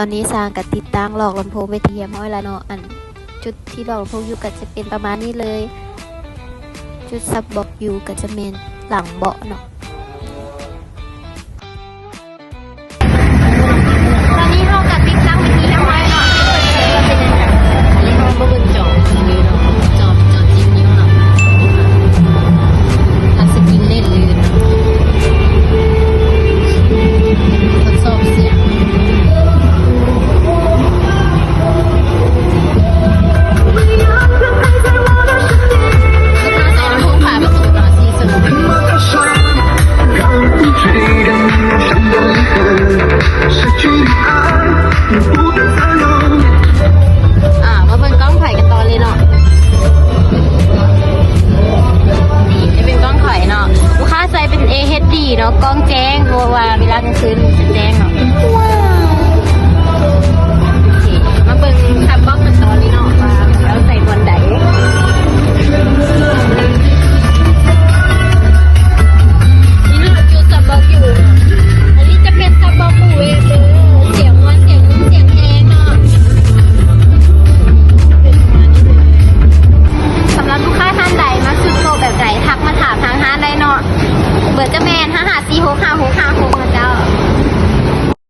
ຕອນນີ້ຊ່າງກໍຕິດຕັ້ງຫຼອກລຳໂພງເປັນທີ່ຮຽບຮ້ອຍແລ້ວເນາະ. ອັນຈຸດທີ່ຫຼອກລຳໂພງຢູ່ກໍຈະເປັນປະມານນີ້ເລີຍ. ຈຸດສັບບອກຢູ່ກໍຈະແມ່ນຫຼັງເບາະເນາະ.